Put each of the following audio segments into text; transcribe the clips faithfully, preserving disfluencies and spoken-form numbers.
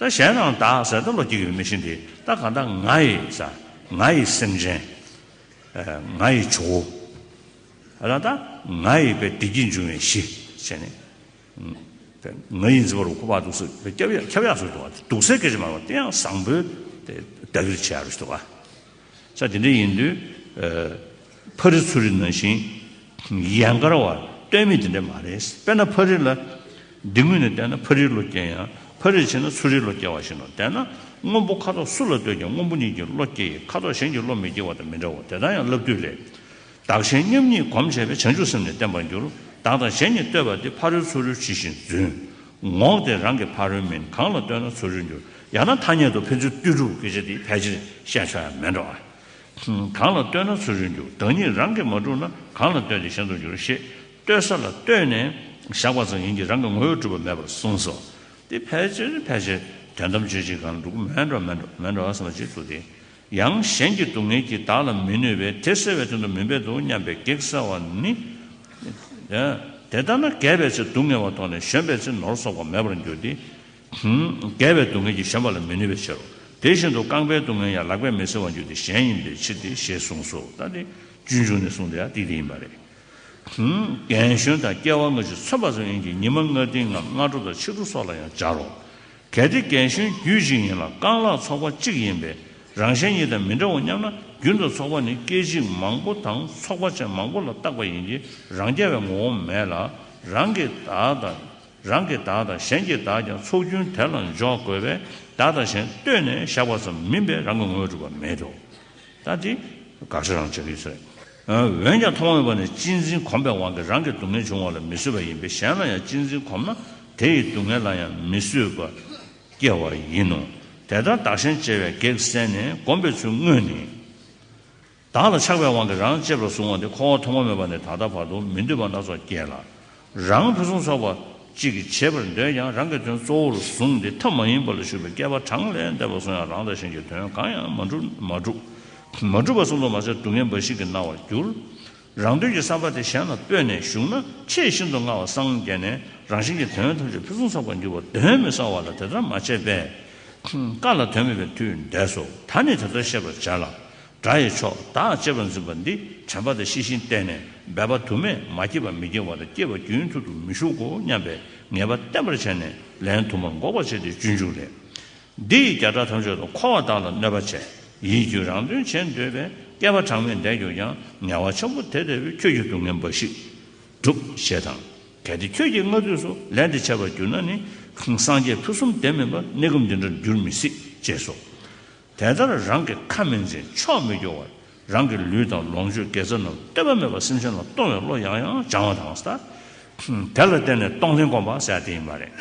ད་གཞན་རྣམས་བདག་ཟེར་ད་བློ་སྐྱེ་གི་མི་ཤེས་འདི་ད་གང་ལྟར་ང་ཡི་ས་ང་ཡི་སེམས་ཅན། ང་ཡི་ཇོ་བོ། ད་ལྟ་ང་ཡི་པའི་བདེ་སྐྱིད་འབྱུང་བའི་གཞི་བྱས་ནས། ང་ཡི་འཛིན་པ་རུ་ཁོ་པ་འདུག་སེ་ཁྱབ་ཡ་ཁྱབ་ཡག་སུ་འདུག་བ། འདུག་སེ་སྐད་ཆ་མ་བ་དེ་ཡང་བཟང་པོའི་བདག་གིར་བྱས་རུ་འདུག་བ། ས་དེ་འདྲ་ཡིན་དུས། ཕ་རི་ཚུ་རི་ནང་བཞིན་ཡན་གར་བ་སྟོན་མི་དེ་འདྲ་མ་རེད། དཔེར་ན་ཕ་རི་ལ་འདི་ངོས་ནས་བལྟས་ན་ཕ་རིའི་བློ་སྐྱེ་ཡང་ཕ་རི་བྱས་ན་ཚུ་རིའི་བློ་སྐྱེ་བ་བཞིན་ནོ། དེས་ན་སྔོན་པོ་ཁ་དོག་སུ་ལ་ལྟོས་ཀྱང་སྔོན་པོ་ཉིད་ཀྱི་བློ་སྐྱེ་ཡི་ཁ་དོག་གཞན་གྱི་བློ་མི་སྐྱེ་བ་དང་མི་འདྲ་བ་དེ་ལྟར་ཡང་བསླབ་བཏུས་ལས། བདག་གཞན་མཉམ་ཉིད་གོམས་བྱས་པས་བྱང་ཆུབ་སེམས་ནི་བརྟན་པར་འགྱུར། བདག་དང་གཞན་གཉིས་ལྟོས་པ་སྟེ་ཕ་རོལ་ཚུ་རོལ་ཇི་བཞིན་བརྫུན། ངོགས་དེ་རང་གི་ཕ་རོལ་མིན། གང་ལ་ལྟོས་ན་ཚུ་རོལ་འགྱུར། ཡང་ན་ཐ་སྙད་དུ་ཕན་ཚུན་ལྟོས་གྲུབ་སྐད་ཆ་དེ་ཕལ་ཆེར་བཤད་ཆོག་ཡ་མེད་འགྲོ། གང་ལ་ལྟོས་ན་ཚུ་རོལ་འགྱུར། བདག་ཉིད་རང་གིས་མ་གྲུབ་ན། གང་ལ་ལྟོས་ཏེ་གཞན་དུ་འགྱུར་ཞེས་ལྟོས་ས་ལ་ལྟོས་ནས་བཞག་པ་ཙམ་ཡིན་གྱི་རང་གི་ངོ་བོས་གྲུབ་པ་མེད་པར་གསུངས་སོ། དེ་ཕལ་ཆེར་ཕལ་ཆེར་དོན་དམ་ཆོས་ཅན་གང་འགྲུབ་མེད་འགྲོ་མེད་འགྲོ་མེད་འགྲོ་བསམ་པ་ཅིག་འདུག་སྟེ། ཡང་གཞན་གྱི་སྡུག་བསྔལ་གྱིས་བདག་ལ་མི་གནོད་པས་དེ་སེལ་བའི་དོན་དུ་མུན་པའི་དུག་སྙམ་པའི་གེགས་སེལ་བ་ནི། དེ་ལྟ་ན་རྒས་པའི་ཚེ་སྡུག་བསྔལ་བ་མཐོང་ནས་གཞོན་པའི་ཚེ་ནོར་གསོག་པ་མེད་པར་འགྱུར་ཏེ། རྒས་པའི་སྡུག་བསྔལ་གྱིས་གཞོན་པ་ལ་མི་གནོད་པའི་ཕྱིར་རོ། དེ་བཞིན་དུ་རྐང་པའི་སྡུག་བསྔལ་ཡང་ལག་པས་མི་སེལ་བར་འགྱུར་ཏེ་གཞན་ཡིན་པའི་ཕྱིར་ཏེ་ཞེས་གསུངས་སོ། ད་དེ་སྤྱོད་འཇུག་ནས་གསུངས་ཏེ་ཡང་ཏིག་ཏིག་ཡིན་པ་རེད། རྒན་གཞོན་དང་སྐྱེ་བ་སྔ་ཕྱི་མཚོན་པ་ཙམ་ཡིན་གྱི་ཉི་མ་ལྔ་བདུན་ངམ་སྔ་དྲོ་དང་ཕྱི་དྲོ་སོགས་ལ་ཡང་སྦྱར་རོ། གལ་ཏེ་རྒན་གཞོན་རྒྱུད་གཅིག་ཡིན་ལ་རྐང་ལག་ཚོགས་པ་གཅིག་ཡིན་པས་རང་གཞན་གཉིས་དང་མི་འདྲ་བ་སྙམ་ན། རྒྱུན་དུ་ཚོགས་པ་ནི་སྐད་ཅིག་མང་པོ་དང་ཚོགས་པ་ཅན་མང་པོ་ལ་བཏགས་པ་ཡིན་གྱི་རང་རྒྱལ་བའི་ངོ་བོ་མེད་ལ། རང་གི་བདག་དང་རང་གི་བདག་དང་གཞན་གྱི་བདག་ཀྱང་ཚོགས་རྒྱུན་དེ་ལ་འཇོག་དགོས་པས་བདག་དང་གཞན་ལྟོས་ནས་བཞག་པ་ཙམ་མིན་པས་རང་གི་ངོ་བོས་གྲུབ་པ་མེད་དོ། ད་དེ་དགག་བྱ་རང་བྱ་གི་ཟེར། འོན་ཀྱང་ཐོག་མ་མེད་པ་ནས་གཅེས་འཛིན་གོམས་པའི་དབང་གིས་རང་གི་སྡུག་བསྔལ་འབྱུང་བ་ལ་མི་བཟོད་པ་ཡིན་པས་གཞན་ལ་ཡང་གཅེས་འཛིན་གོམས་ན་དེ་ཡི་སྡུག་བསྔལ་ལ་ཡང་མི་བཟོད་པ་སྐྱེ་བ་ཡིན་ནོ། དེ་ལྟར་བདག་གཞན་བརྗེ་བའི་གེགས་བསལ་ནས་གོམས་པའི་ཚུལ་དངོས་ནི། བདག་ལ་ཆགས་པའི་དབང་གིས་རང་གཅེས་པར་བཟུང་བ་དེ་འཁོར་བ་ཐོག་མ་མེད་པ་ནས་ད་ལྟ་བར་དུ་མི་འདོད་པ་སྣ་ཚོགས་སྐྱེ་ལ། རང་ཕུན་སུམ་ཚོགས་པ་གཅིག་གིས་བྱེད་པར་འདོད་ཀྱང་རང་གི་དོན་གཙོ་བོར་བཟུང་སྟེ་ཐབས་མ་ཡིན་པ་ལ་ཞུགས་པའི་བསྐལ་པ་གྲངས་ལས་འདས་པ་སོང་ཡང་རང་དང་གཞན་གྱི་དོན་གང་ཡང་མ་འགྲུབ་མ་འགྲུབ་མ་འགྲུབ་པ་གསུམ་དུ་མ་ཟད་སྡུག་བསྔལ་འབའ་ཞིག་གིས་མནར་བར་འགྱུར། རང་དོན་གྱི་བསམ་པ་དེ་གཞན་ལ་སྤོས་ནས་ཞུགས་ན་ཆེས་ཤིན་ཏུ་མངར་བ་སངས་རྒྱས་ནས་རང་གཞན་གྱི་དོན་ཐམས་ཅད་ཕུན་སུམ་ཚོགས་པར་འགྱུར་བ་དོན་མི་གསལ་བ་ལ་དེ་ལྟར་མ་བྱས་པས། བཀའ་ལ་དོན་མེད་པའི་མཐུས་འདས་སོ། ད་ནི་དེ་ལྟར་ཤེས་པར་བྱ་ལ། དགྲ་ཡི་ཕྱོགས་བདག་གཅེས་པར་འཛིན་པ་འདི་དྲན་པ་དང་ཤེས་བཞིན་བསྟེན་ནས་འབད་པ་དུ་མས་མ་སྐྱེས་པ་མི་སྐྱེ་བ་དང་སྐྱེས་པ་རྒྱུན་མཐུད་དུ་མི་ཞུགས་གོ་སྙམ་པའི་ངེས་པ་བརྟན་པར་བྱས་ནས་ལན་དུ་མར་འགོག་པར་བྱེད་དེ་སྤྱོད་འཇུག་ལས། འདི་ཡི་རྒྱ་གྲགས་ཐམས་ཅད་དུ་འཁོར་བ་བདག་ལ་གནོད་པ་བྱས་ཡིད་ཀྱིས་རང་དོན་བྱེད་འདོད་པས་བསྐལ་པ་གྲངས་མེད་འདས་གྱུར་ཀྱང་ངལ་བ་ཆེན་པོ་དེ་ལྟ་བུས་ཁྱོད་ཀྱི་སྡུག་བསྔལ་འབའ་ཞིག་སྒྲུབ་ཞེས་དང་། གལ་ཏེ་ཁྱོད་ཀྱིས་སྔ་དུས་སུ་ལས་འདི་བྱས་པར་གྱུར་ན་ནི་སངས་རྒྱས་ཕུན་སུམ་བདེ་མིན་པ་གནས་སྐབས་འདི་འདྲར་འགྱུར་མི་སྲིད་ཅེས་སོ། དེ་ལྟར་རང་གི་ཁ་མི་འཛིན་ཕྱོགས་མི་འགྱུར་བར་རང་གི་ལུས་དང་ལོངས་སྤྱོད་དགེ་རྩ་རྣམས་ལྟོས་པ་མེད་པར་སེམས་ཅན་ལ་གཏོང་བའི་བློ་ཡང་ཡང་སྦྱང་བ་དང་། དེ་ལ་བརྟེན་ནས་གཏོང་ལེན་སྒོམ་པ་ཟེར་ཡ་དེ་ཡིན་པ་རེད།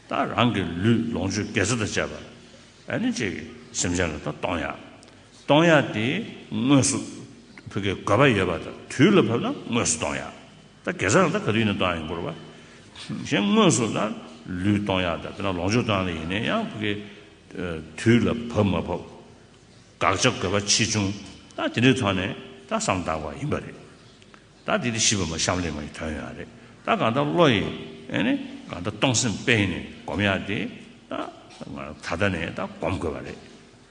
ད་རང་གི་ལུས་ལོངས་སྤྱོད་དགེ་རྩ་དང་བཅས་པ་ཨ་ནི་ཅིག་སེམས་ཅན་ལ་ད་གཏོང་ཡ། གཏོང་ཡ་དེ་དངོས་སུ་ཕ་གིའི་དགོས་པ་ཡོད་པ་དང་དུས་ལ་བབ་ན་དངོས་སུ་གཏོང་ཡ། ད་དགེ་རྩ་ལ་ད་ག་དུས་ཡིན་ན་གཏོང་ཡ་ཡིན་དགོས་རེད་པ། གཞན་དངོས་སུ་ད་ལུས་གཏོང་ཡ་དང་དཔེར་ན་ལོངས་སྤྱོད་གཏོང་ཡ་ལ་ཡིན་ནའི་ཡང་ཕ་གིའི་དུས་ལ་བབ་མ་བབ། དགག་བྱ་དགོས་པ་ཆེ་ཆུང་ད་དེ་འདྲའི་ཐོག་ནས་ད་བསམ་བཏང་བ་ཡིན་པ་རེད། ད་དེ་དེ་ཤི་བ་མ་གཤམ་ལས་མ་ཡི་དོན་ཡོད་རེད། ད་གང་ལྟར་བློ་ཡིས་ཨེ་ནི་གང་ལྟར་གཏོང་སེམས་སྤེལ་ནས་སྒོམ་ཡག་དེ་ད་ད་ལྟ་ནས་ད་སྒོམ་དགོས་པ་རེད།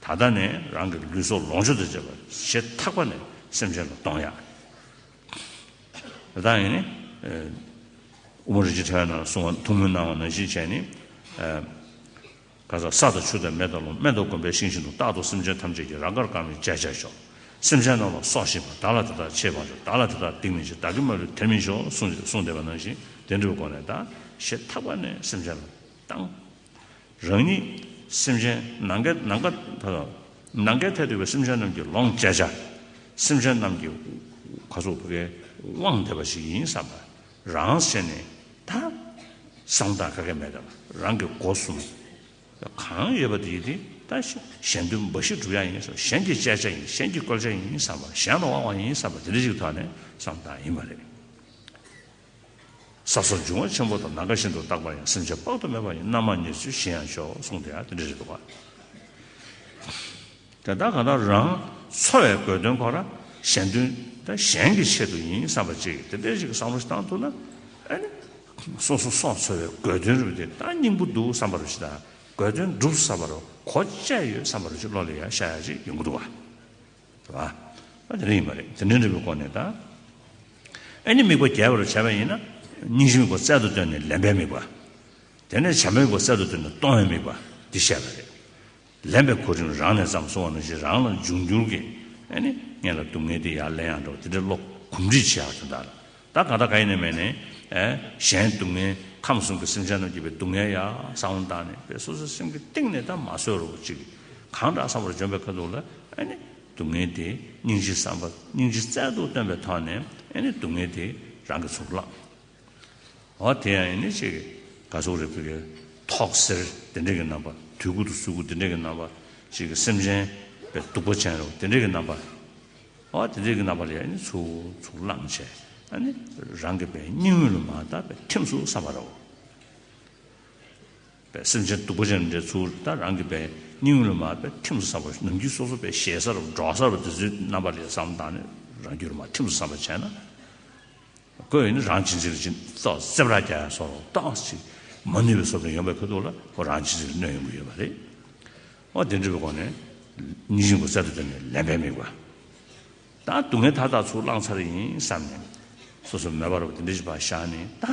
ད་ལྟ་ནས་རང་གི་ལུས་སྲོག་ལོངས་སྤྱོད་དང་བཅས་པ་ཞེ་ཐག་པ་ནས་སེམས་ཅན་ལ་གཏོང་ཡག་ད་ལྟ་ཡིན་ནི་དབུ་མ་རིན་ཆེན་ཕྲེང་བའི་ནང་གསུངས་པ་ཐུགས་སྨོན་གནང་བ་ནང་བཞིན་བྱས་ནས། ཁ་སང་ས་དང་ཆུ་དང་མེ་དང་རླུང་། སྨན་དང་སྒོམ་པའི་ཤིང་བཞིན་དུ། རྟག་ཏུ་སེམས་ཅན་ཐམས་ཅད་ཀྱི། རང་དགར་བཀར་ནས་གཅེས་བྱ་ཤོག་སེམས་ཅན་རྣམས་ལ་སྲོག་བཞིན་པ། བདག་ལ་དེ་དག་ཆེས་མ་ཆོག་བདག་ལ་དེ་དག་སྡིག་མི་བྱེད། བདག་གིས་མ་ལུས་དེར་མི་ཤོག་གསུངས་གསུངས་བསྡད་པ་ནང་བཞིན་དེ་འདྲའི་སྒོ་ནས་ད་ཞེ་ཐག་པ་ནས་སེམས་ཅན་ལ་བཏང་། རང་ཉིད་སེམས་ཅན་ནམ་མཁའི་ནམ་མཁའ་ད་ནམ་མཁའི་མཐས་གཏུགས་པའི་སེམས་ཅན་རྣམས་ཀྱི་ལོངས་སྤྱད་བྱ། སེམས་ཅན་རྣམས་ཀྱི་ཁ་སོགས་ཕ་གའི་དབང་བསྡད་པ་ཞིག་ཡིན་བསམ་པ། རང་བྱས་ནས་ད་བསམ་སྟངས་ག་གེ་མེད་དམ། རང་གི་སྒོ་གསུམ་གང་ཡོད་པ་དེ་ཡིས་དེ་ད་གཞན་དོན་འབའ་ཞིག་སྒྲུབ་ཡ་ཡིན་བསམ། གཞན་གྱི་གཅེས་བྱ་ཡིན། གཞན་གྱི་བཀོལ་བྱ་ཡིན་བསམ་པ། གཞན་ལ་དབང་བ་ཡིན་བསམ་པ་དེ་འདྲ་ཞིག་ཐོག་ནས་བསམ་སྟངས་ཡིན་པ་རེད། ས་སོགས་འབྱུང་བ་ཆེན་པོ་དང་། ནམ་མཁའ་བཞིན་དུ་རྟག་པར་ཡང་། སེམས་ཅན་དཔག་ཏུ་མེད་པ་ཡི། རྣམ་མང་ཉེར་འཚོའི་ཞིང་ཡང་ཤོག་གསུངས་དེ་ཡང་དེ་འདྲ་ཞིག་འདུག་ག་དེ་ལྟར་གང་ལྟར་རང་འཚོ་བའི་དགོས་དོན་ཁོ་རང་གཞན་དོན་ད་གཞན་གྱི་ཆེད་དུ་ཡིན་བསམ་པ་ཅིག་དེ་འདྲའི་ཞིག་བསམ་བློ་ཞིག་བཏང་ཐུབ་ན་ཨ་ནི་སོ་སོ་སྲོག་འཚོ་བའི་དགོས་དོན་རུ་དེ་ད་སྙིང་པོ་འདུག་བསམ་པ་རུ་ཞིག་དང་ དགོས་དོན་འགྲུབ་བསམ་པ་རུ་གོ་བཅད་ཡོད་བསམ་པ་རུ་ཅིག་བློ་ལ་ཡ་ཤར་ཡ་ཅིག་ཡོང་གི་འདུག་བ། རེད་བ། ཨ་དེ་འདྲ་ཡིན་པ་རེད། དེ་འདྲ་འདྲ་བའི་སྒོ་ནས་ད། ཨ་ནི་དམིགས་པ་རྒྱས་པ་རུ་བྱས་པ་ཡིན་ན། སྙིང་རྗེ་དམིགས་པ་རྩལ་དུ་བཏོན་ནས་ལེན་པའི་དམིགས་པ། དེ་ནས་བྱམས་པའི་དམིགས་པ་རྩལ་དུ་བཏོན་ནས་གཏོང་བའི་དམིགས་པ་འདི་བཤད་པ་རེད། ལེན་པའི་གོ་རིམ་རང་ནས་ཙམ་གསུངས་པ་ནང་བཞིན་རང་ལ་འབྱུང་འགྱུར་གྱི་ཨ་ནི་སྔོན་ལ་སྡུག་བསྔལ་དེ་ཡར་ལེན་ཡག་འདྲ་བོ་དེ་འདྲའི་བློ་གོམས་འདྲིས་བྱེད་ཡག་དོན་དག་ལ། ད་གང་ལྟར་གང་ཡིན་ནའི་མིན་ནའི། ཨེ། གཞན་སྡུག་བསྔལ་ཁམས་གསུམ་གྱི་སེམས་ཅན་རྣམས་ཀྱི་པའི་སྡུག་བསྔལ་ཡར་བསམ་བློ་བཏང་ནས་པའི་སོ་སོའི་སེམས་ཀྱི་གཏིང་ནས་ད་མ་བཟོད་རོགས་ཅིག་གང་འདྲ་བསམ་པར་འཇོམས་པའི་ཁ་ཐུག་ལ་ཨ་ནི་སྡུག་བསྔལ་དེ་སྙིང་རྗེ་བསམ་པ་སྙིང་རྗེ་རྩལ་དུ་བཏོན་པའི་ཐོག་ནས་ཨ་ནི་སྡུག་བསྔལ་དེ་རང་གིས་ཚུར་བླངས། འོ་དེ་ཡང་ཡིན་ནི་ཅིག་ག་ཟུག་རེད། བོད་ཀྱི་ཐོག་སེར་དེ་འདྲས་ཀྱི་རྣམ་པ། དུད་ཁུ་དང་གསུར་ཁུ་དེ་འདྲས་ཀྱི་རྣམ་པ། ཅིག་གི་སེམས་ཅན་པའི་གདུག་པ་ཅན་རོ་དེ་འདྲས་ཀྱི་རྣམ་པ། འོ་དེ་འདྲས་ཀྱི་རྣམ་པ་ལ་ཡང་ནི་ཚུར་ཚུར་བླངས་བྱས། ཨ་ནི་རང་གི་པའི་སྙིང་དབུས་ལ་མར་ད་པའི་ཐིམ་སོང་བསམ་པ་རོ། པའི་སེམས་ཅན་གདུག་པ་ཅན་འདྲས་ཚུར་ད་རང་གི་པའི་སྙིང་དབུས་ལ་མར་པའི་ཐིམ་སོང་བསམ་པ། ནམ་རྒྱུན་སོ་སོ་པའི་ཞེ་ས་རོ་འགྲོགས་ས་རོ་དེ་ཚོའི་རྣམ་པ་ལ་བསམ་བཏང་ནས་རང་རྒྱུད་ལ་མར་ཐིམ་སོང་བསམ་པ་བྱས་ན། ཁོ་ཡིན་ན་རང་གཅེས་འཛིན་ལ་ཅིག་ཏོག་ཙེ་བྲག་རྒྱག་ཡ་སོགས་ཏོག་ཅིག་མ་ནུས་པའི་བཟོ་འདྲ་ཡོང་བའི་ཁ་ཐུག་ལ་ཁོ་རང་གཅེས་འཛིན་ལ་གནོད་ཡོང་གི་ཡོད་པ་རེད། འོ་དེ་འདྲ་བའི་སྒོ་ནས་སྙིང་རྗེ་དམིགས་པ་རྩལ་དུ་བཏོན་ནས་ལེན་པའི་དམིགས་པ། ད་སྡུག་བསྔལ་མཐའ་དག་ཚུར་བླངས་ཚར་ཡིན་བསམ་ནས་སོ་སོ་མེད་པ་རུ་དེ་འདྲ་ཞིག་ཕར་བཞག་ནས། ད་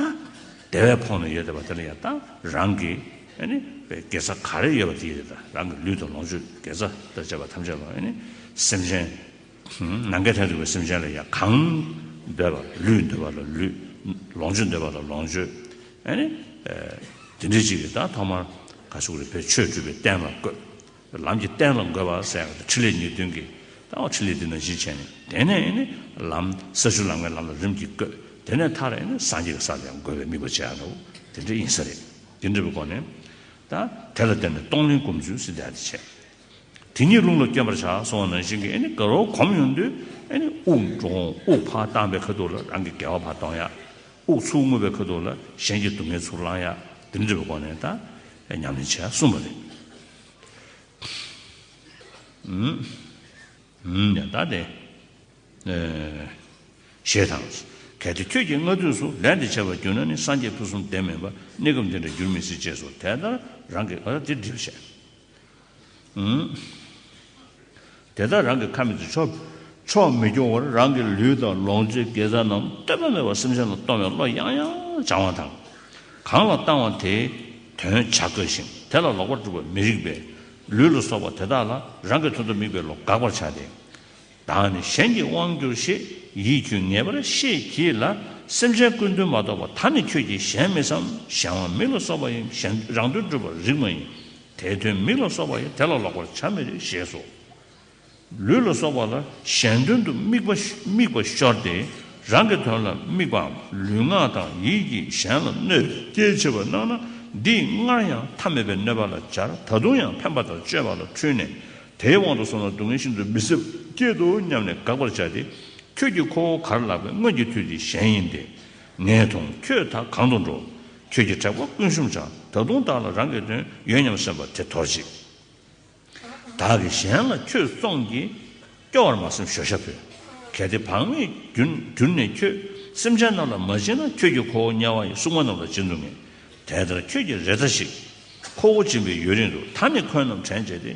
བདེ་བས་ཕོངས་ནས་ཡོད་བསྡད་པ་དེ་ལ་ཡང་ད་རང་གིས་ཨ་ནི་དགེ་རྩ་ག་རེ་ཡོད་པ་དེ་ཡིན། ད་རང་གི་ལུས་དང་ལོངས་སྤྱོད་དགེ་རྩ་དང་བཅས་པ་ཐམས་ཅད་ལ་ཨ་ནི་སེམས་ཅན། ནམ་མཁའི་མཐས་གཏུགས་པའི་སེམས་ཅན་ལ་ཡང་གང་འདོད་པ། ལུས་འདོད་པ་ལ་ལུས། ལོངས་སྤྱོད་འདོད་པ་ལ་ལོངས་སྤྱོད། ཨ་ནི། དེ་འདྲའི་ཅིག་གིས་ད་ཐོག་མར་ག་ཟེར་དགོས་རེད། བོད་ཆོས་སྒྲུབ་པའི་རྟེན་ལ་བཀོད། ལམ་གྱི་རྟེན་ལ་འགོད་པ་ཟེར་ཡག་དེ་ཕྲིན་ལས་ཉེར་བདུན་གྱི་ད་འོ་ཕྲིན་ལས་འདི་ནང་བཞིན་བྱས་ནས། དེ་ནས་ཨ་ནི་ལམ་ས་བཅུ་ལམ་ལྔའི་ལམ་ལ་རིམ་གྱིས་བཀོད། དེ་ནས་མཐར་ཨ་ནི་སངས་རྒྱས་ཀྱི་ས་ལ་ཡང་འགོད་པའི་དམིགས་པ་བྱེད་ཡག་འདྲ་བོ་དེ་འདྲ་ཡིན་ས་རེད། དེ་འདྲ་བའི་སྒོ་ནས་ད་དེ་ལ་བརྟེན་ནས་གཏོང་ལེན་སྒོམ་ཚུལ་ཟེར་ཡག་དེ་བྱས། དེ་ཉིད་རླུང་ལ་བསྐྱོན་པར་བྱ་གསུངས་པ་ནང་བཞིན་གྱི་ཨ་ནི་དགའ་རབ་གོམས་ཡོང་དུས་ཨ་ནི་དབུགས་འགྲོ་འོང་དབུགས་ཕར་བཏང་པའི་ཁ་ཐུག་ལ་རང་གི་དགེ་བ་ཕར་གཏོང་ཡག་དབུགས་ཚུར་རྔུབ་པའི་ཁ་ཐུག་ལ་གཞན་གྱི་སྡུག་བསྔལ་ཚུར་བླང་ཡག་དེ་འདྲ་བའི་སྒོ་ནས་ད་ཉམས་ལེན་བྱས་གསུངས་པ་རེད། ཨུམ། ཨུམ། ཡང་དག་སྟེ། ཨེ། ཞེས་དང་། གལ་ཏེ་ཁྱོད་ཀྱིས་སྔ་དུས་སུ་ལས་འདི་བྱས་པར་གྱུར་ན་ནི། སངས་རྒྱས་ཕུན་སུམ་བདེ་མིན་པ། གནས་སྐབས་འདི་འདྲ་འགྱུར་མི་སྲིད། ཅེས་སོ། དེ་ལྟར་རང་གི་ཨ་དེ་འགྲིག་བྱས། ཨུམ། དེ་ལྟར་རང་གི་ཁ་མི་ཚུགས་ཕྱོགས་ཕྱོགས་མི་སྐྱོང་བར་རང་གི་ལུས་དང་ལོངས་སྤྱོད་དགེ་རྩ་རྣམས་ལྟོས་པ་མེད་པར་སེམས་ཅན་ལ་གཏོང་བའི་བློ་ཡང་ཡང་སྦྱང་བ་དང་། གང་ལ་བཏང་བ་དེའི་དོན་བྱ་དགོས་ཤིང་། དེ་ལ་ལོག་པར་སྒྲུབ་པ་མི་རིགས་པས་ལུས་ལ་སོགས་པ་དེ་དག་ལ་རང་གི་དོན་དུ་དམིགས་པའི་བློ་དགག་པར་བྱ་སྟེ། བདག་ནི་གཞན་གྱི་དབང་གྱུར་ཞེས། ཡིད་ཀྱིས་ངེས་པར་ཤེས་གྱིས་ལ། སེམས་ཅན་ཀུན་དོན་མ་གཏོགས་པ། ད་ནི་ཁྱོད་ཀྱིས་གཞན་མི་བསམ། གཞན་དབང་མི་ལ་སོགས་པ་ཡིན། གཞན་རང་དོན་སྒྲུབ་པར་རིགས་མ་ཡིན། དེའི་དོན་མིག་ལ་སོགས་པ་ཡིན། དེ་ལ་ལོག་པར་བྱ་མི་རིགས། ཞེས་སོ། ལུས་ལ་སོགས་པ་ལ་གཞན་དོན་དུ་དམིགས་པ་དམིགས་པ་ཤོར་ཏེ། རང་གི་དོན་ལ་དམིགས་པའམ་ལུས་ངག་དང་ཡིད་ཀྱིས་གཞན་ལ་གནོད་སྐྱེལ་བྱེད་པ་གནང་ན། འདིས་སྔར་ཡང་ཐ་མལ་པའི་གནོད་པ་ལ་སྦྱར། ད་དུང་ཡང་ཕན་པ་དང་བཅོས་པ་ལ་འཁྲུལ་ནས། དེའི་དབང་དུ་སོང་ན་སྡུག་བསྔལ་ཤིན་ཏུ་མི་བཟད་སྐྱེད་དོ་སྙམ་ནས་དགག་པར་བྱ་སྟེ། ཁྱོད་ཀྱིས་ཁོ་བོ་གར་ལགས་པས་སྔོན་གྱི་དུས་འདི་གཞན་ཡིན་ཏེ། ངས་མཐོང་། ཁྱོད་ད་གང་དུ་འགྲོ། ཁྱོད་ཀྱི་དྲེགས་པ་ཀུན་ཞུམ་བྱ། ད་དུང་བདག་ལ་རང་གི་དོན་ཡོད་སྙམ་སེམས་པ་དེ་དོར་ཅིག། བདག་གིས་གཞན་ལ་ཁྱོད་བཙོང་གིས་སྐྱོ་བར་མ་སེམས་ཞོ་ཤ་བོས། གལ་ཏེ་བག་མེད་གྱུར་གྱུར་ནས་ཁྱོད་སེམས་ཅན་རྣམས་ལ་མ་བྱིན་ན། ཁྱོད་ཀྱིས་ཁོ་བོ་དམྱལ་བ་ཡི་སྲུང་མ་རྣམས་ལ་བྱིན་དུ་ངེས། དེ་ལྟར་ཁྱོད་ཀྱིས་རེ་ལྟ་ཞིག། ཁོ་བོ་སྦྱིན་པའི་ཡུན་རིང་དུ། ད་ནི་ཁོན་རྣམས་དྲན་བྱས་ཏེ།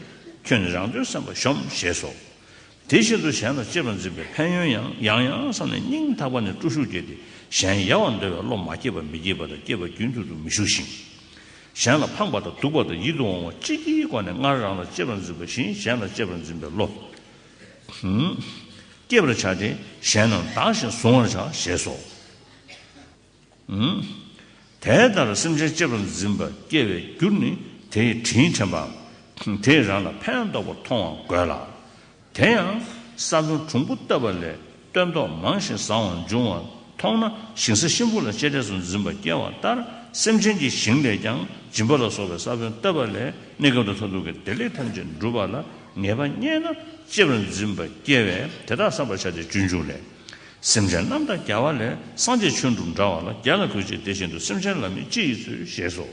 ཁྱོད་ནི་རང་དོན་བསམ་པ་གཞོམ། ཞེས་སོ། དེ་བཞིན་དུ་གཞན་ལ་གཅེས་པར་འཛིན་པའི་ཕན་ཡོན་ཡང་ཡང་ཡང་བསམས་ནས་སྙིང་ཐག་པ་ནས་སྤྲོ་ཤུགས་བསྐྱེད་དེ། གཞན་ཡལ་བར་འདོད་པའི་བློ་མ་སྐྱེས་པ་མི་བསྐྱེད་པ་དང་། སྐྱེས་པ་རྒྱུན་མཐུད་དུ་མི་ཞུགས་ཤིང་། གཞན་ལ་ཕངས་པ་དང་སྡུག་པ་དང་ཡིད་དུ་འོང་བ་གཅིག་གི་སྒོ་ནས་སྔར་རང་ལ་གཅེས་པར་འཛིན་པ་བཞིན་གཞན་ལ་གཅེས་པར་འཛིན་པའི་བློ་སྐྱེད་པར་བྱ་སྟེ། གཞན་རྣམས་བདག་བཞིན་གཟུང་བར་བྱ། ཞེས་སོ། དེ་ལྟར་སེམས་ཅན་གཅེས་པར་འཛིན་པ་སྐྱེ་བའི་རྒྱུར་ནི་དེའི་དྲིན་དྲན་པའམ་དེས་རང་ལ་ཕན་འདོགས་པར་མཐོང་བ་དགོས་ལ། དེ་ཡང་ས་བོན་གྲུང་པོ་བཏབ་པ་ལས་སྟོན་ཐོག་མང་ཞིང་བཟང་བ་འབྱུང་བ་མཐོང་ན། ཞིང་ས་གཤིན་པོ་ལ་གཅེས་སྤྲས་སུ་འཛིན་པ་སྐྱེ་བ་ལྟར། སེམས་ཅན་གྱི་ཞིང་ལས་ཀྱང་སྦྱིན་པ་ལ་སོགས་པའི་ས་བོན་བཏབ་པ་ལས་གནས་སྐབས་དང་མཐར་ཐུག་གི་བདེ་ལེགས་ཐམས་ཅད་འགྲུབ་པ་ལ་ངེས་པ་རྙེད་ན། གཅེས་པར་འཛིན་པ་སྐྱེ་བས་དེ་དག་བསམ་པར་བྱ་སྟེ་སྤྱོད་འཇུག་ལས། སེམས་ཅན་རྣམས་དང་རྒྱལ་བ་ལས། སངས་རྒྱས་ཆོས་འགྲུབ་འདྲ་བ་ལ། རྒྱལ་ལ་གུས་ཕྱིར་དེ་བཞིན་དུ། སེམས་ཅན་ལ་ནི་ཅི་ཡིས་འཚོལ། ཞེས་སོ།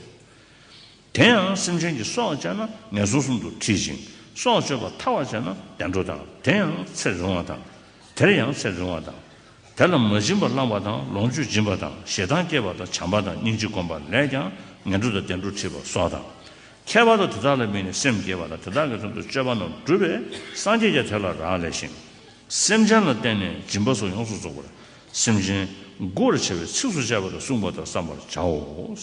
དེ་ཡང་སེམས་ཅན་གྱི་སྲོག་བཅད་ན་ངན་སོང་གསུམ་དུ་ཁྲིད་ཅིང་། སྲོག་གཅོད་པར་ཐར་བར་བྱས་ན་བདེ་འགྲོ་དང་། དེ་ཡང་ཚེ་རིང་བ་དང་། དེར་ཡང་ཚེ་རིང་བ་དང་། དེ་ལ་མ་བྱིན་པ་བླངས་པ་དང་། ལོངས་སྤྱོད་སྦྱིན་པ་དང་། ཞེ་སྡང་སྐྱེས་པ་དང་། བྱམས་པ་དང་། སྙིང་རྗེ་བསྒོམ་པ་ལས་ཀྱང་ངན་འགྲོ་དང་བདེ་འགྲོར་ཁྲིད་པ་སོགས་དང་། ཁྱད་པར་དུ་དེ་དག་ལ་དམིགས་ནས་སེམས་བསྐྱེད་པ་དང་དེ་དག་གི་དོན་དུ་སྤྱོད་པ་རྣམས་བསྒྲུབས་པས་སངས་རྒྱས་ཀྱང་དེ་ལ་རག་ལས་ཤིང་། སེམས་ཅན་ལ་བརྟེན་ནས་སྦྱིན་པ་སོགས་ཡོངས་སུ་རྫོགས་པར་སེམས་ཅན་མགོ་བོར་བྱ་བའི་ཚིགས་སུ་བཅད་པ་དང་གསུངས་པ་ལྟར་བསམ་པར་བྱའོ།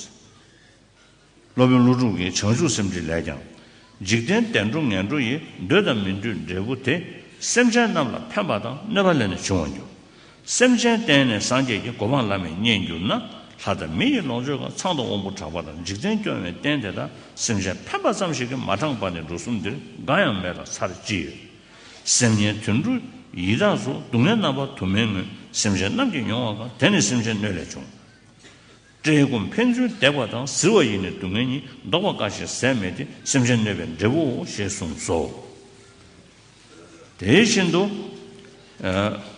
སློབ་དཔོན་ཀླུ་སྒྲུབ་ཀྱིས་བྱང་ཆུབ་སེམས་འགྲེལ་ལས་ཀྱང་། འཇིག་རྟེན་བདེ་འགྲོ་ངན་འགྲོ་ཡི། འདོད་དང་མི་འདོད་འབྲས་བུ་དེ། སེམས་ཅན་རྣམས་ལ་ཕན་པ་དང་གནོད་པ་ལས་ནི་འབྱུང་བར་འགྱུར། སེམས་ཅན་བརྟེན་ནས་སངས་རྒྱས་ཀྱི་གོ་འཕང་བླ་མེད་རྙེད་འགྱུར་ན། ལྷ་དང་མི་ཡི་ལོངས་སྤྱོད་ཀྱང་། ཚངས་དང་དབང་པོ་གྲགས་པ་དང་། འཇིག་རྟེན་སྐྱོང་བའི་རྟེན་དེ་དག་སེམས་ཅན་ཕན་པ་ཙམ་ཞིག་གིས་མ་འགྲངས་པ་ནི་འགྲོ་གསུམ་འདིར་འགའ་ཡང་མེད་ལ་ཚར་ཅི་ཡོད། སེམས་ཉིད་དུད་འགྲོ་ཡི་དྭགས་སོགས། སྡུག་བསྔལ་རྣམ་པ་དུ་མའི་ངོས། སེམས་ཅན་རྣམས་ཀྱིས་མྱོང་བ་གང་། དེ་ནི་སེམས་ཅན་གནོད་ལས་བྱུང་། བཀྲེས་སྐོམ་ཕན་ཚུན་འདེགས་པ་དང་། གཟིར་བ་ཡིས་ནི་སྡུག་བསྔལ་ཉིད། བཟློག་པ་འགའ་ཞིག་ཟད་མེད་དེ། སེམས་ཅན་གནོད་པའི་འབྲས་བུའོ། ཞེས་གསུངས་སོ། དེ་བཞིན་དུ། ཨ།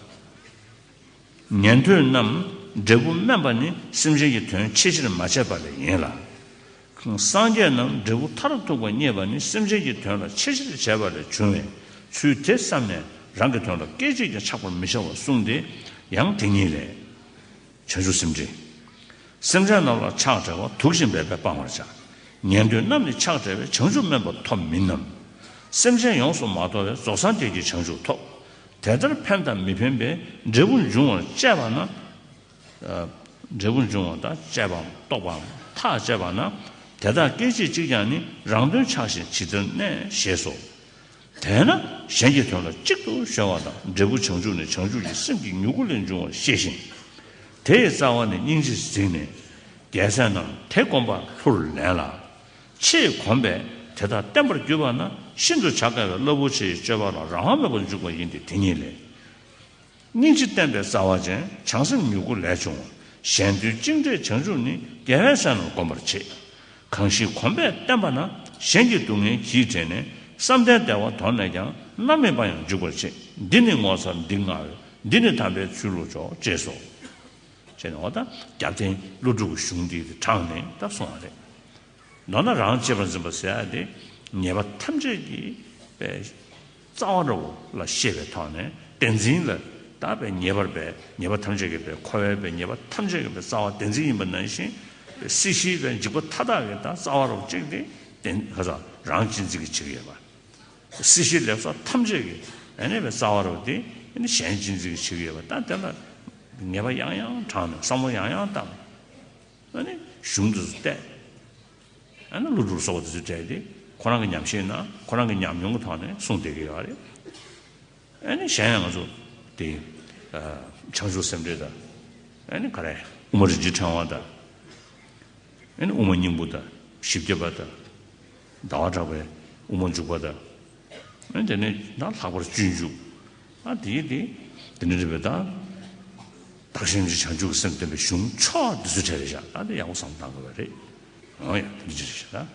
ཉན་ཐོས་རྣམས་འབྲས་བུ་དམན་པ་ནི་སེམས་ཅན་གྱི་དོན་ཆེས་ཆེར་མ་བྱས་པ་ལས་ཡིན་ལ། སངས་རྒྱས་རྣམས་འབྲས་བུ་མཐར་ཐུག་པ་བརྙེས་པ་ནི་སེམས་ཅན་གྱི་དོན་ལ་ཆེས་ཆེར་བྱས་པ་ལས་བྱུང་བས། ཚུལ་དེ་བསམས་ནས་རང་གི་དོན་ལ་སྐད་ཅིག་ཀྱང་ཆགས་པར་མི་བྱ་བར་གསུངས་ཏེ། ཡང་དེ་ཉིད་ལས། བྱང་ཆུབ་སེམས་འགྲེལ། སེམས་ཅན་རྣམས་ལ་ཆགས་བྲལ་བ། དུག་བཞིན་འབད་པས་སྤང་བར་བྱ། ཉན་ཐོས་རྣམས་ནི་ཆགས་བྲལ་བས། བྱང་ཆུབ་དམན་པ་ཐོབ་མིན་ནམ། སེམས་ཅན་ཡོངས་སུ་མ་དོར་བས། རྫོགས་སངས་རྒྱས་ཀྱི་བྱང་ཆུབ་ཐོབ། དེ་ལྟར་ཕན་དང་མི་ཕན་པའི་འབྲས་བུ་འབྱུང་བར་དཔྱད་པ་ན། ཨ། འབྲས་བུ་འབྱུང་བ་དང་དཔྱད་པའམ་རྟོག་པའམ་ཐག་བཅད་པ་ན། དེ་དག་སྐད་ཅིག་གཅིག་ཀྱང་ནི། རང་དོན་ཆགས་ཤིང་ཇི་ལྟར་གནས། ཞེས་སོ། དེས་ན་གཞན་གྱི་དོན་ལ་གཅིག་ཏུ་གཞོལ་བ་དང་། འབྲས་བུ་བྱང་ཆུབ་ནི་བྱང་ཆུབ་ཀྱི་སེམས་ཀྱི་མྱུ་གུ་ལས་འབྱུང་བར་ཤེས་ཤིང་། དེ་ཡི་རྩ་བ་ནི་སྙིང་རྗེ་གཟིགས་ནས། རྒྱལ་སྲས་རྣམས་དེ་བསྒོམ་པ་ལྷུར་ལེན་ལ། ཆེས་གོམས་པས་དེ་དག་བརྟན་པར་གྱུར་པ་ན། ཤིན་ཏུ་བྱ་དཀའ་བའི་རླབས་པོ་ཆེའི་སྤྱོད་པ་ལ་རང་དབང་མེད་པར་འཇུག་པ་ཡིན་ཏེ། དེ་ཉིད་ལས། སྙིང་རྗེ་བསྟན་པའི་རྩ་བ་ཅན། བྱང་སེམས་མྱུ་གུ་ལས་བྱུང་བ། གཞན་དོན་གཅིག་འབྲས་བྱང་ཆུབ་ནི། རྒྱལ་བའི་སྲས་རྣམས་བསྒོམ་པར་བྱེད། གང་ཞིག་གོམས་པས་བརྟན་པ་ན། གཞན་གྱི་སྡུག་བསྔལ་གྱིས་བྲེལ་ནས། བསམ་གཏན་བདེ་བ་དོར་ནས་ཀྱང་། མནར་མེད་པ་ཡང་འཇུག་པར་བྱེད། འདི་ནི་ངོ་མཚར་འདི་མངའ་བས། འདི་ནི་དམ་པའི་ཚུལ་ལུགས་མཆོག་ཅེས་སོ། ཅེས་ནས་འོ་ད་རྒྱབ་རྟེན་ཀླུ་སྒྲུབ་ཀྱི་གཞུང་འདི་དྲངས་ནས་ད་གསུངས་པ་རེད། མདོར་ན་རང་གཅེས་པར་འཛིན་པ་ཟེར་ཡ་དེ་ཉེས་པ་ཐམས་ཅད་ཀྱི་པའི་རྩ་བ་འདྲ་བོ་ལ་ཤེས་པའི་ཐོག་ནས་བདེན་འཛིན་ལ་ད་པའི་ཉེས་པར་པའི་ཉེས་པ་ཐམས་ཅད་ཀྱི་པའི་འཁོར་བའི་པའི་ཉེས་པ་ཐམས་ཅད་ཀྱི་པའི་རྩ་བ་བདེན་འཛིན་ཡིན་པ་ནང་བཞིན་པའི་སྲིད་ཞིའི་པའི་འཇིགས་པ་མཐའ་དག་གི་ད་རྩ་བ་རུ་གཅིག་དེ་བདེན་ཁ་ས་རང་གཅེས་འཛིན་གྱི་བྱེད་ཀྱི་ཡོད་པ། སྲིད་ཞིའི་ལེགས་ཚོགས་ཐམས་ཅད་ཀྱི་ཨ་ནི་པའི་རྩ་བ་རུ་དེ་ཨ་ནི་གཞན་གཅེས་འཛིན་གྱི་བྱེད་ཀྱི་ཡོད་པ། ད་དེ་ལ་ཉེས་པ་ཡང་ཡང་དྲངས་ནས་བསམ་བློ་ཡང་ཡང་བཏང་། ཨ་ནི་གཞུང་དེ་ཚོ་བལྟས། ཨ་ནི་ཀླུ་སྒྲུབ་སོགས་པ་དེ་ཚོའི་གྲས་དེ་ཁོ་རང་གི་ཉམས་ཞིབ་ན་ཁོ་རང་གི་ཉམས་མྱོང་གི་ཐོག་ནས་གསུངས་བསྡད་ཀྱི་ཡོད་རེད། ཨ་ནི་གཞན་ཡང་ང་ཚོ་དེ་ཨ་བྱང་ཆུབ་སེམས་འགྲེལ་དང་། ཨ་ནི་ག་རེ་དབུ་མ་རིན་ཆེན་ཕྲེང་བ་དང་། ཨ་ནི་དབུ་མ་སྙིང་པོ་དང་བཞི་བརྒྱ་པ་དང་། ཟླ་བ་གྲགས་པའི་དབུ་མ་འཇུག་པ་དང་། ཨ་ནི་དེ་ནས་ད་ལྷག་པར་སྤྱོད་འཇུག་ཨ་དེ་དེ་དེ་འདྲ་རེད་པས། ད་བདག་གཞན་གྱི་བྱང་ཆུབ་ཀྱི་སེམས་བསྟན་པའི་གཞུང་ཕྱོགས་འདི་ཚོའི་གྲས་རེད་བཞག་ད་དེ་ཡག་པོ་བསམ་བློ་བཏང་དགོས་པ་རེད། འོ་ཡ་དེ་འདྲ་ཅིག་རེད་བཞག་ད།